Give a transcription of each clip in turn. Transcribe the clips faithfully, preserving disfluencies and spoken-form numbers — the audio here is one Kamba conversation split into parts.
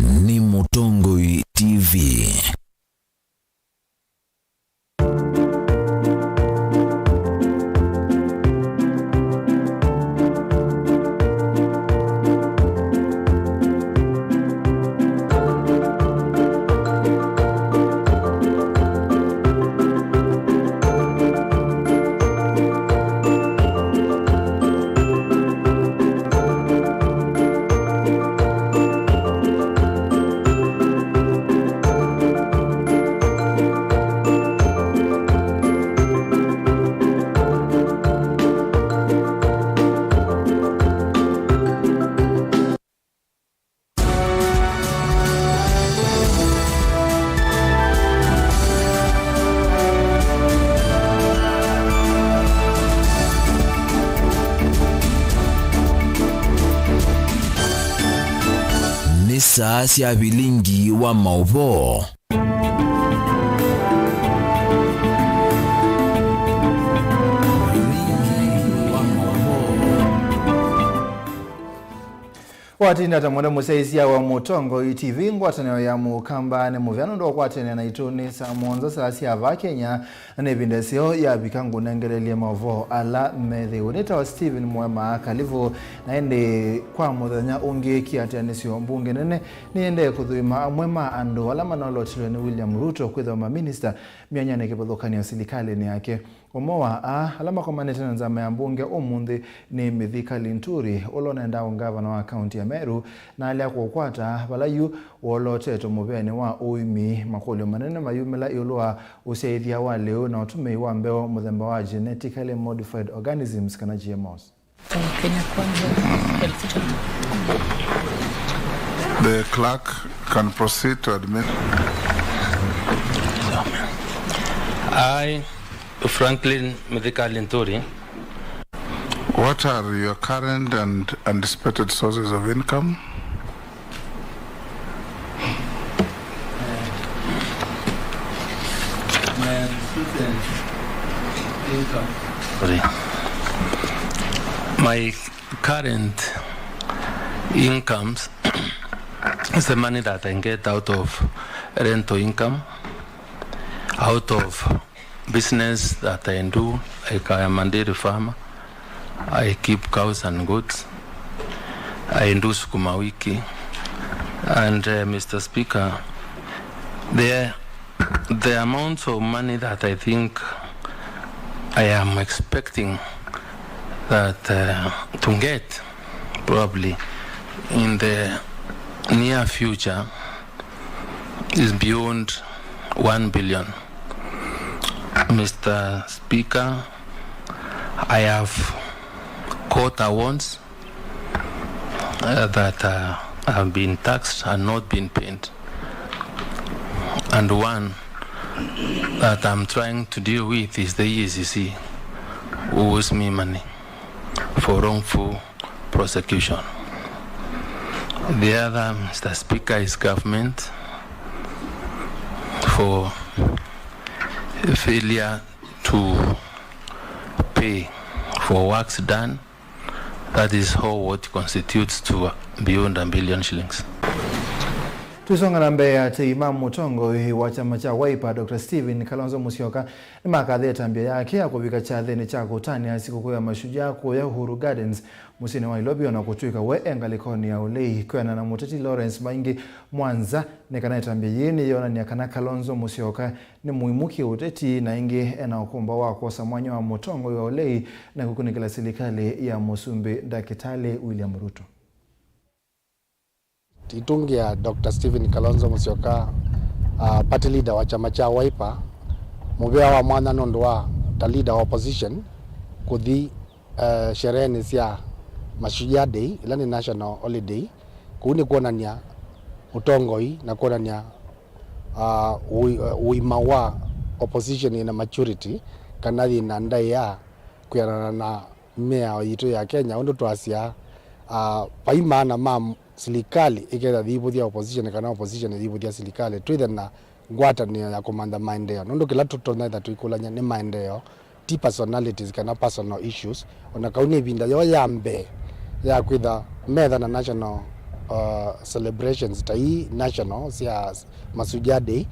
nĩ Mũtongoi T V. Nĩ saa sya vilingi wa maũvoo. Watinda ta mwene mũsyaĩĩsya wa Mũtongoi T V, ngwatanĩo ya Mũkamba nĩ mũvea nũndũ wa kwatanĩa naitũ nĩ saa mũonza saa sya vaa Kenya, na nĩ ĩvinda ĩseo yavika ngũnengelelye maũvoo ala methĩiwe. Nĩtawa Stephen Mwema Kalivu, na ĩndĩ kwa mũthenya ũngĩ kĩatĩanĩsyo mbunge nene nĩyendee kũthũima amwe ma andũ ala manolotilwe nĩ William Ruto kwĩthĩwa maminista myonyanĩ kĩvathũkany'o silikalĩnĩ yake. Ũmwe wa aa ala makomanĩte na nzama ya mbunge ũmũnthĩ nĩ Mithika Linturi, ũla ũnendaa ũngavana wa kaunti ya Meru, na alea kũũkwata vala yu wolotetwe mũvĩanĩ wa ũĩmi. Makũlyo manene mayumĩla ĩũlũ wa ũsyaĩthya wa lĩu na ũtũmĩi wa mbeũ mũthemba wa genetically modified organisms, kana G M Os. Kenya Kwanza. The clerk can proceed to admit. I, Franklin Mithika Linturi. What are your current and anticipated sources of income? My current incomes is the money that I get out of rental income, out of business that I do, like I am a dairy farmer. I keep cows and goats. I do sukuma wiki. And, uh, Mister Speaker, the, the amount of money that I think I am expecting that, uh, to get probably in the near future is beyond one billion. Mister Speaker, I have court awards, uh, that, uh, have been taxed and not been paid. And one that I'm trying to deal with is the E A C C, who owes me money for wrongful prosecution. The other, Mister Speaker, is government for failure to pay for works done. That is how what constitutes to beyond a billion shillings. Tũisonga na mbee, atei ma mũtongoi wa kyama kya Wiper, Doctor Stephen Kalonzo Musyoka, nĩmakathĩe ĩtambya yake ya kũvika kyathĩnĩ kya kũtanĩa sikũkũ ya Mashujaa kũya Uhuru Gardens mũsyĩnĩ wa Nairobi, ona kũtw'ĩka we e ngalĩkonĩ ya ũlei. Kwĩanana na mũteti Lawrence Maingi Mwanza, nĩ kana ĩtambya yĩĩ nĩyonany'a kana Kalonzo Musyoka nĩ mũimũ kĩ-ũteti, na ĩngĩ ena ũkũmbaũ wa kwosa mwanya wa mũtongoi wa ũlei na kũkunĩkĩla silikalĩ ya Mũsumbĩ Ndakĩtalĩ William Ruto. Itũngĩa Doctor Stephen Kalonzo Musyoka, uh, party leader wa kyama kya Wiper, mũvea wa mwanya nũndũ wa ta leader wa opposition kũthi, uh, sherehenĩ sya Mashujaa Day, ĩla nĩ national holiday. Kũu nĩ kwonany'a ũtongoi na kwonany'a, uh, ũi-, uh, ũima wa opposition ĩna maturity, kana yĩna ndaĩa kwĩanana na mĩao yitũ ya Kenya, ũndũ twasyaa, ah, vai maana ma silikalĩ ĩketha yĩivũthya opposition kana opposition yĩivũthya silikalĩ, twĩthe na ngwatanĩo ya kũmantha maendeeo, nũndũ kĩla tũtonya ĩtha tũikũlany'a nĩ maendeeo, ti personalities kana personal issues. Ona kau nĩ ĩvinda yoo ya mbee ya kwĩtha metha na national uh, celebrations ta ii national sya Mashujaa Day,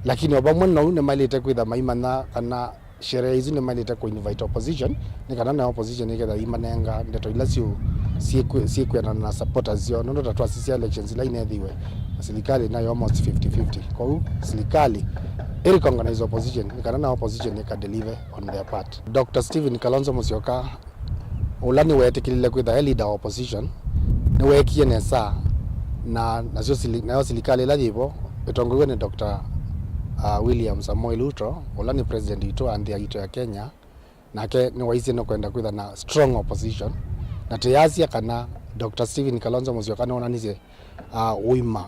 lakini o vamwe na ũu nĩmaĩlĩte kwĩtha maimanya kana sherehe isu nĩmaĩlĩte kũ invite opposition, nĩ kana na opposition ĩketha imanenga ndeto ila syũ syĩkwĩ- syĩkwĩanana na supporters syoo, nũndũ ta twasisya elections ila inethiwe, silikalĩ nayo almost fifty fifty. Kwoou silikalĩ ĩrecognise opposition nĩ kana na opposition ĩka deliver on their part. Doctor Stephen Kalonzo Musyoka, ũla nĩweetĩkĩlile kwĩtha e leader wa opposition, nĩweekie nesa, na nasyo sili- nayo silikalĩ ĩla yĩvo ĩtongoew'e nĩ Doctor, uh, William Samoei Ruto, ũla nĩ president witũ wa nthĩ yitũ ya Kenya, nake nĩwaisye nũkwenda kwĩtha na strong opposition, na tĩyasya kana Doctor Stephen Kalonzo Musyoka nĩwonanisye, uh, ũima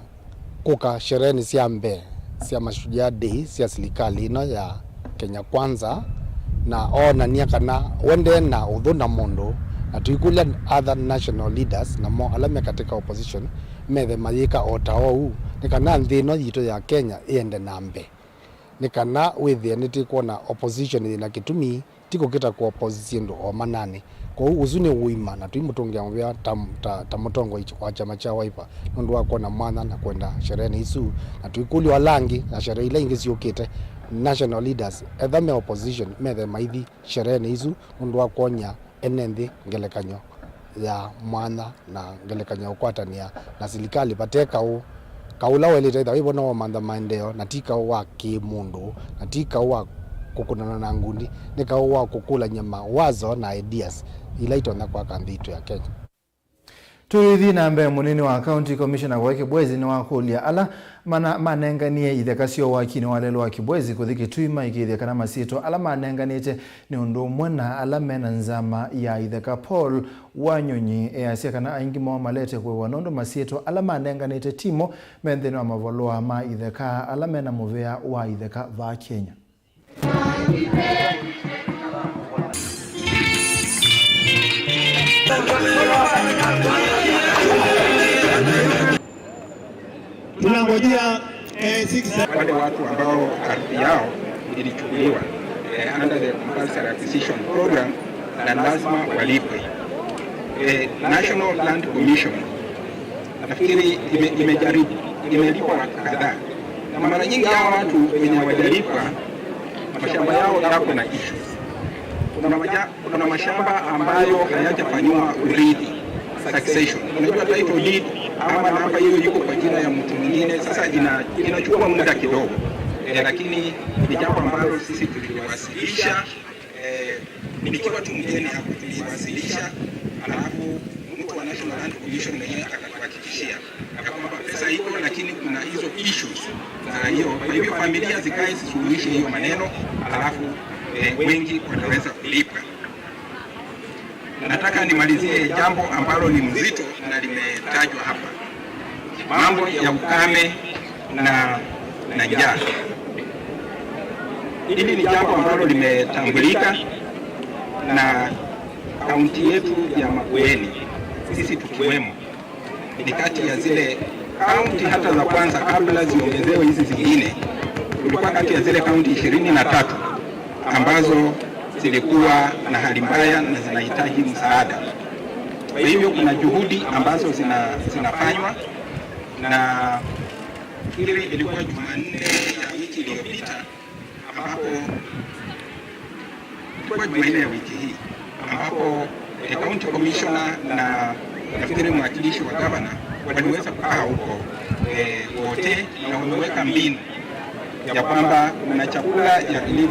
kũka shereheni sya mbee sya Mashujaa Day sya silikalĩ ĩno ya Kenya Kwanza, na oonany'a kana we nde na ũthũ na mũndũ, na tũikũlya other national leaders namo ala me katika opposition methe mayĩka o ta oou, nĩ kana nthĩ ĩno yitũ ya Kenya ĩende na mbee, nĩ kana wĩthĩe nĩtĩkwona opposition yĩ na kĩtumi ti kũkĩta kũ oppose syĩndũ o mananĩ. Kwoou ũsu nĩ ũima, na tũimũtũngĩa mũvea ta, ta, ta mũtongoi wa kyama kya Wiper nũndũ wa kwona mwanya na kwenda shereheni isu, na tũikũlya ala angĩ na sherehe ila ingĩ syũkĩte, national leaders, etha me opposition, methe maithi shereheni isu nũndũ wa kwony'a ene nthĩ ngelekany'o ya mwanya na ngelekany'o ya ũkwatanĩa na silikalĩ vate kaũ. Kaũ ũla waĩlĩte ĩtha wĩvo no wamantha maendeeo, na ti kaũ wa kĩ-mũndũ, na ti kaũ wa kũkũnana na ngundi, nĩ kaũ wa kũkũlany'a mawazo na ideas ila itonya kwaka nthĩ itũ ya Kenya. Tũithi na mbee, mũnini wa County Commissioner Goe Kibwezi nĩwakũlya ala mana- manenganie itheka syoo wakinĩ wa lelũ wa Kibwezi kũthi Kitui maĩkĩĩthye kana masyĩtwa ala manenganĩte nĩ ũndũ ũmwe na ala mena nzama ya itheka Paul Wanyonyi easya kana aingĩ moo malete kũĩwa nũndũ masyĩtwa ala manenganĩte timo me nthĩnĩ wa mavalũa ma itheka ala mena mũvea wa itheka vaa Kenya. Tunangojea, eh, six. Wale watu ambao ardhi yao ilichukuliwa, eh, under the Compulsory Acquisition Program, na lazima walipwe. Eh, National Land Commission nafikiri ime- imejaribu, imelipwa watu kadhaa, na mara nyingi hawa watu wenye hawajalipwa, mashamba yao yako na issues. Kuna maja- Kuna mashamba ambayo hayajafanyiwa urithi, succession. Unajua title deed ama namba hiyo iko kwa jina ya mtu mwingine, sasa ina- inachukua muda kidogo. Eh, lakini ni jambo ambalo sisi tuliwasilisha, eh, nikiwa tu mgeni hapo tuliwasilisha, alafu mtu wa National Land Commission mwenyewe akatuhakikishia ya kwamba pesa iko, lakini kuna hizo issues za hiyo. Kwa hivyo familia zikae zisuluhishe hiyo maneno, alafu, eh, wengi wataweza kulipwa. Nataka nimalizie jambo ambalo ni mzito na limetajwa hapa, mambo ya ukame na, na njaa. Hili ni jambo ambalo limetambulika na kaunti yetu ya Makueni, sisi tukiwemo, ni kati ya zile kaunti hata za kwanza kabla ziongezewe hizi zingine, tulikuwa kati ya zile kaunti ishirini na tatu ambazo zilikuwa na hali mbaya na zinahitaji msaada. Kwa hivyo kuna juhudi ambazo zina- zinafanywa, na hili ilikuwa Jumanne ya wiki iliyopita, ambapo ilikuwa Jumanne ya wiki hii, ambapo, eh, county commissioner na nafikiri mwakilishi wa gavana waliweza kukaa huko, eh, wote, na wameweka mbinu ya kwamba kuna chakula ya relief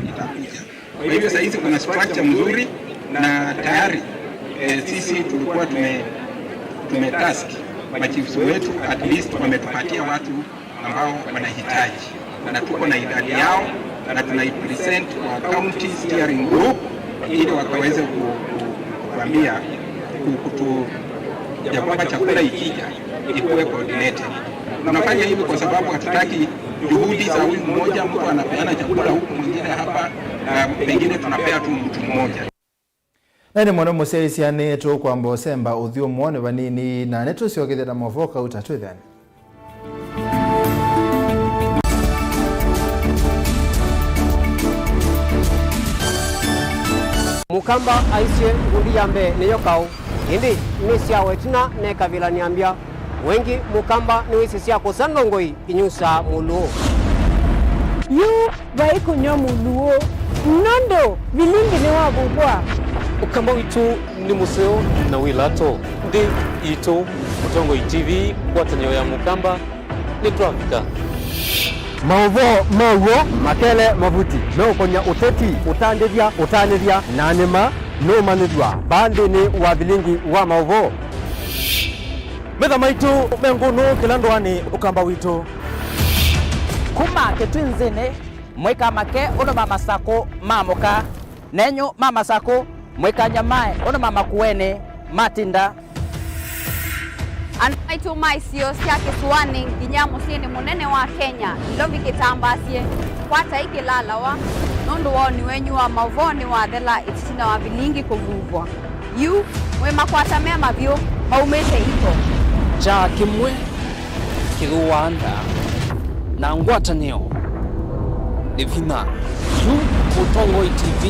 itakuja. Kwa hivyo saa hizi kuna structure mzuri, na tayari, eh, sisi tulikuwa tume- tumetask machiefs wetu, at least wametupatia watu ambao wanahitaji, na tuko na idadi yao na tunaipresent kwa county steering group ili wakaweze ku- ku- kutuambia, ku- kutu- ya kwamba chakula ikija ikuwe coordinated. Tunafanya hivi kwa sababu hatutaki juhudi za huyu mmoja, mtu anapeana chakula huku mwingine hapa, na pengine tunapea tu mtu mmoja. Na nĩ mũno mũsyaĩĩsya nĩ tũkwamba ũsemba ũthyũmũonĩ vanini, na nĩtũsyokethya na mavoo kauta twĩthĩane. Mũkamba aisye, ngundi ya mbee nĩyo kaũ, ĩndĩ nĩ syawa ĩtina nekavĩlanĩa mbya. Wengĩ mũkamba nĩwĩsĩ sya kũsa ndongoi inyusaa mũlũũ. Yu vai kũnyw'a mũlũũ, nũndũ vilingi nĩwavuvwa. Ũkamba witũ nĩ mũseo na wĩ lato. Nthĩ yitũ, Mũtongoi T V, ngwatanĩo ya mũkamba, nĩtwavika. Maũvoo ma w'o, makele, mavuti, meũkony'a ũteti, ũtandĩthya, ũtanĩthya, na nĩma nũũmanyĩthw'a vaa nthĩnĩ wa vilingi wa maũvoo. Metha maitũ me ngũnũ kĩla ndũanĩ, ũkamba witũ. Kuma kĩtwinzĩnĩ, mũikamake ũndũ ma masakũ ma mũka, nenyu ma masakũ, mũikanyamae ũndũ ma makuenĩ matinda. Andũ maitũ ma isio sya kĩsũanĩ nginya mũsyĩnĩ mũnene wa Kenya, Nairobi kĩtambasye, kwatai kĩlalawa, nũndũ woni wenyu wa maũvoo nĩwathela ĩtina wa vilingi kũvuvwa. Yu, mwĩ makwata me mavyũ maumĩte iko. Kyaa kĩmwe kĩthũaa nda, na ngwatanĩo nĩ vinya. Yu Mũtongoi T V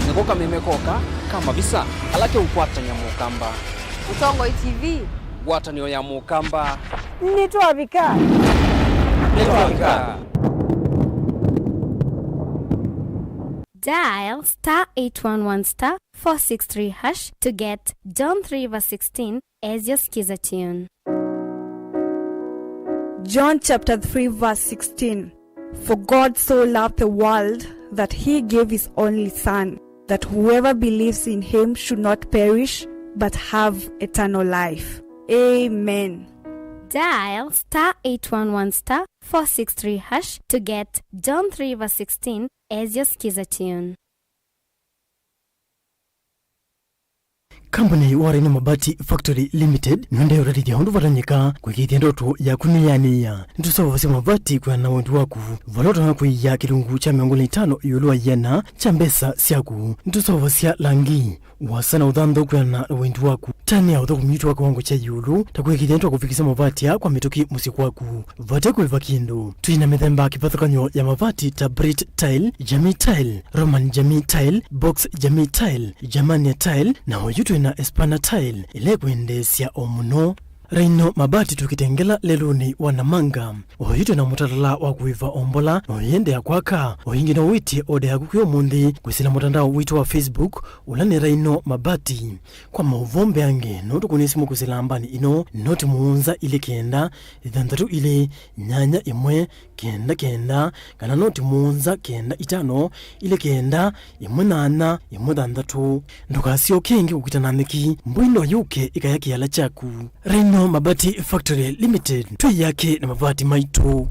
nĩko kameme koka ka mavisa ala keũkwatany'a mũkamba. Mũtongoi T V. Ngwatanĩo ya mũkamba. Nĩtwavika. Nĩtwavika. Dial star eight one one star four six three hash to get John three verse sixteen as your skiza tune. John chapter three verse sixteen. For God so loved the world that he gave his only Son, that whoever believes in him should not perish but have eternal life. Amen. Dial star eight one one star four six three hash to get John three verse sixteen as your skiza tune. Kambuni wa Rhino Mabati Factory Limited nĩendeee ũtatĩthya ũndũ vatonyeka kũĩkĩĩthya ndoto yaku nĩyanĩĩa. Nĩtũseũvasya mavati kwĩana na wendi waku, vala ũtonya kũia kĩlungu kya mĩongo ĩlĩ na itano ĩũlũ wa ĩana kya mbesa syaku. Nĩtũseũvasya langi, ũasa na ũthanthau kwĩana na wendi waku. Tanĩa ũthũkũmi witũ wa kĩwango kya ĩũlũ, ta kũĩkĩĩthya nĩtwakũvikĩsya mavati aa kwa mĩtũkĩ mũsyĩ kwaku vate kũĩva kĩndũ. Twĩ na mĩthemba kĩvathũkany'o ya mavati ta Brit Tile, Jamii Tile, Roman Jamii Tile, Box Jamii Tile, Germania Tile, na oyu twĩ na Espana Tile, ĩla ĩkwendeesya o mũno. Rhino Mabati tũkĩte Ngela lelũnĩ wa Namanga. Oyu twĩ na mũtalatala wa kũĩva o mbola, na ũyĩendeea kwaka. O ĩngĩ no wĩtye oda yaku kwĩ ũmũnthĩ kwĩsĩla mũtandao witũ wa Facebook, ũla nĩ Rhino Mabati. Kwa maũvoo mbeange, no tũkũnĩe simũ kwĩsĩla nambani ĩno, noti mũonza ilĩ kenda, ĩthanthatũ ilĩ, nyanya ĩmwe, kenda kenda, kana noti mũonza kenda itano, ilĩ kenda, ĩmwe nyanya, ĩmwe thanthatũ. Ndũkasyoke ĩngĩ kũkita na nyeki, mbũi no yũke ĩkaya kĩala kyaku. Rhino Mabati Factory Limited, twĩ yake na mavati maitũ.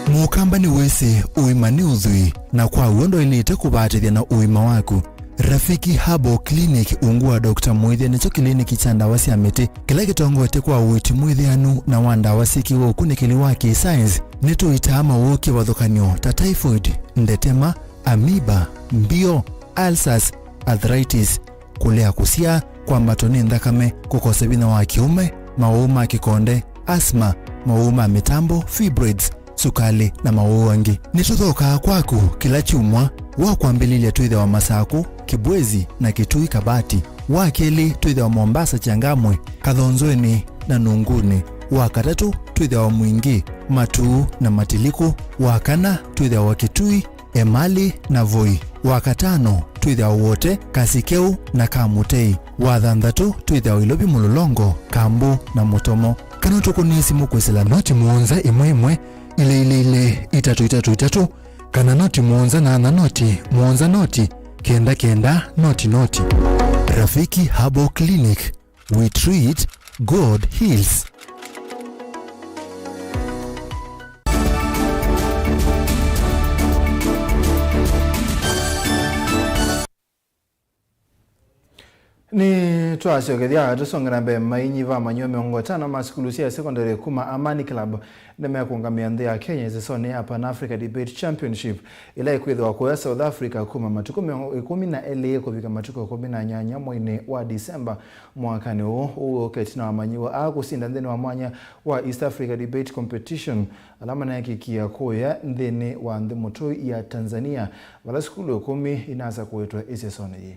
Mũkamba nĩwĩsĩ ũima nĩ ũthwii, na kwa w'o ndwaĩlĩte kũvaatĩthya na ũima waku. Rafiki Herbal Clinic, ungu wa Doctor Mwĩthya, nĩkyo kĩliniki kya ndawa sya mĩtĩ kĩla kĩtongoetye kwa ũiiti mwĩthĩanu na wa ndawa syĩkĩwe ũkunĩkĩli wa kĩ-science. Nĩtũitaa mawoo kĩvathũkany'o ta typhoid, ndetema, amoeba, mbio, ulcers, arthritis, kũlea kũsyaa, kwambatwa nĩ nthakame, kũkosa vinya wa kĩũme, mawoo ma kĩkonde, asthma, mawoo ma mĩtambo, fibroids, sukalĩ, na mawoo angĩ. Nĩtũthookaa kwaku kĩla kyumwa. Wa kwambĩlĩlya twĩthĩawa Masakũ, Kĩbwezi, na Kitui Kabati. Wa kelĩ twĩthĩawa Mombasa, Changamwe, Kathonzweni, na Nunguni. Wa katatũ twĩthĩawa Mwingi, Matuu, na Matiliku. Wa kana twĩthĩawa Kitui, Emali, na Voi. Wa katano twĩthĩawa Wote, Kasikeu, na Kamutei. Wa thanthatũ twĩthĩawa Ilovi, Mũlolongo, Kambu, na Mũtomo. Kana ũtũkũnĩe simũ kwĩsĩla noti mũonza ĩmwe ĩmwe, ilĩ ilĩ ilĩ, itatũ itatũ itatũ, kana noti mũonza nyanya noti mũonza noti kenda kenda noti noti. Rafiki Herbal Clinic, we treat, God heals. Nĩtwasyokethya tũsonge na mbee. Mainyi va manyuo mĩongo ĩtano ma sukulu sya sekondalĩ kuma Amani Club nĩmekũngamĩa nthĩ ya Kenya ĩsesonĩ ya Pan Africa Debate Championship, ĩla ĩkwĩthĩwa kũya South Africa kuma matukũ mĩongo, ĩkũmi na elĩ kũvika matukũ ĩkũmi na nyanya mweinĩ wa Disemba mwakanĩ ũũ. Ũu ũũka ĩtina wa amanyĩw'a aa kũsinda nthĩnĩ wa mwanya wa East Africa Debate Competition, ala maneekĩkie kũya nthĩnĩ wa nthĩ mũtũi ya Tanzania, vala sukulu ĩkũmi inasa kũĩtwa ĩsesonĩ yĩĩ.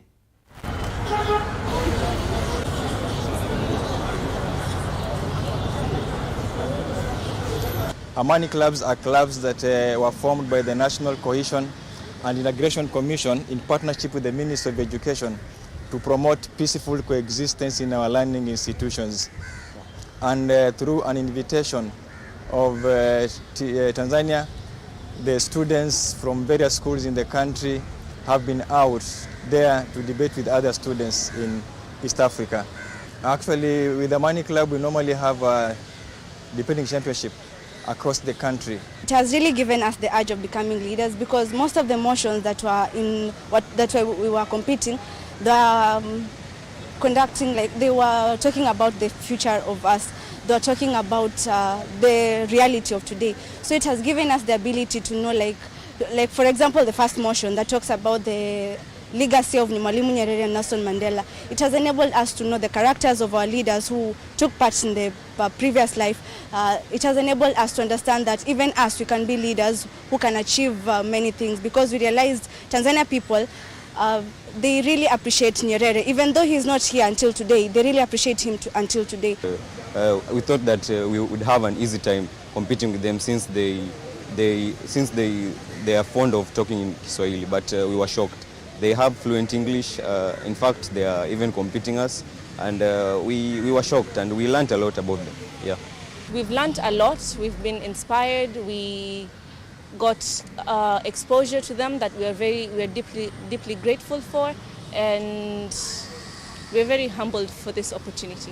Amani clubs are clubs that uh, were formed by the National Cohesion and Integration Commission in partnership with the Ministry of Education to promote peaceful coexistence in our learning institutions. And uh, through an invitation of uh, t- uh, Tanzania, the students from various schools in the country have been out there to debate with other students in East Africa. Actually, with the Amani Club, we normally have a debating championship across the country. It has really given us the urge of becoming leaders, because most of the motions that were in what that were, we were competing, the um, conducting, like, they were talking about the future of us. They were talking about uh, the reality of today. So it has given us the ability to know, like, like for example, the first motion that talks about the legacy of Mwalimu Nyerere and Nelson Mandela. It has enabled us to know the characters of our leaders who took part in the uh, previous life. Uh, it has enabled us to understand that even us, we can be leaders who can achieve uh, many things, because we realized Tanzania people, uh, they really appreciate Nyerere. Even though he's not here until today, they really appreciate him to, until today. Uh, we thought that uh, we would have an easy time competing with them, since they they since they they are fond of talking in Kiswahili, but uh, we were shocked. They have fluent English. Uh, in fact, they are even competing us, and uh, we we were shocked, and we learnt a lot about them. Yeah. We've learnt a lot. We've been inspired. We got uh, exposure to them that we are very we are deeply deeply grateful for, and we're very humbled for this opportunity.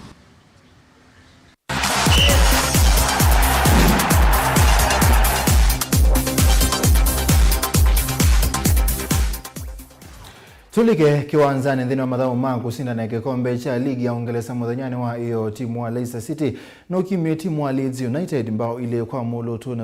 Tũlike kĩwanzanĩ nthĩnĩ wa mathaũ ma kũsindana kĩkombe kya ligi ya Ũngelesa mũthenyanĩ wa ĩyoo, timu wa Leicester City nũkimie timu wa Leeds United mbao ilĩ kwa mũlũtũ